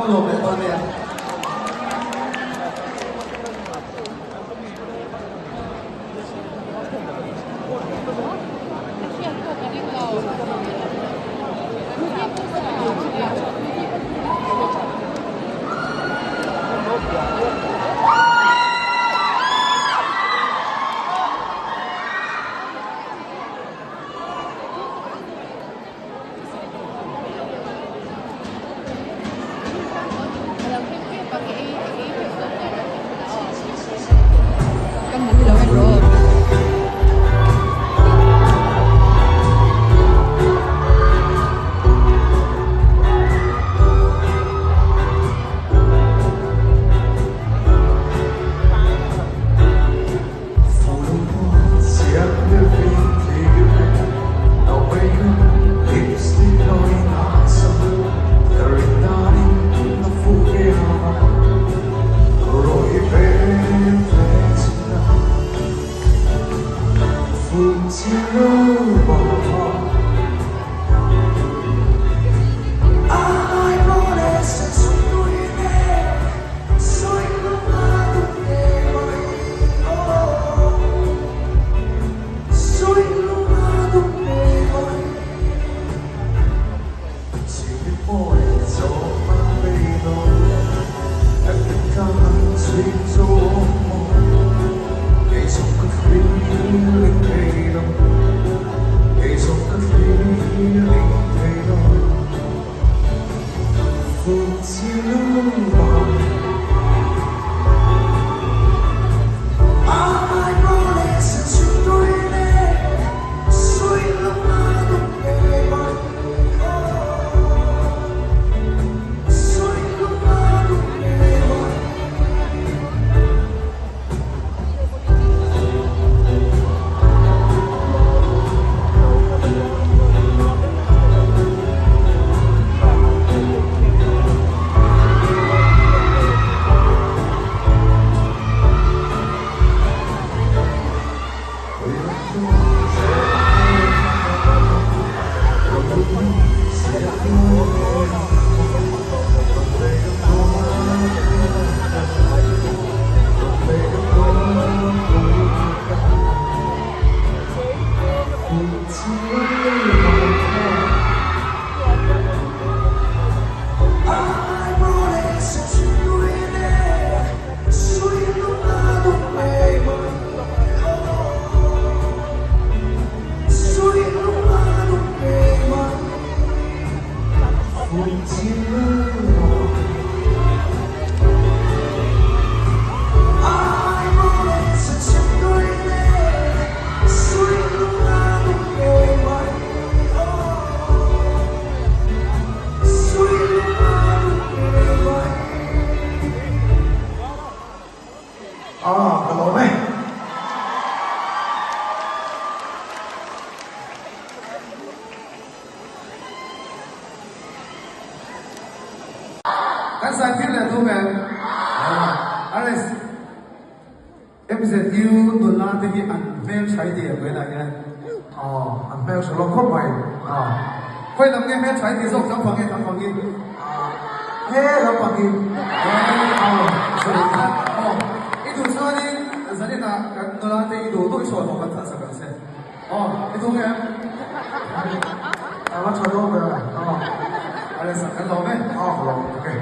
lawm leh dawn nia. Ah, ka lawm e. Kan zai tir leh tum em? Ares, MZU nula te hi an hmel tha i ti em mai lah hian? Aw, an hmel tha lo khawp mai. Aw, khawi lam nge hmel tha i ti zawk tlangpang nge tlangpang hi? Ah, he lampang hi. Aw, sorry. Aw, i duh chuanin zaninah kan nula te i duh duh i chhuah hlawh kan thlah sak ang che. Aw, i duh nge? A va tha dawn ve. Aw, Alex-a kan lawm e. Aw, ka lawm. Okay.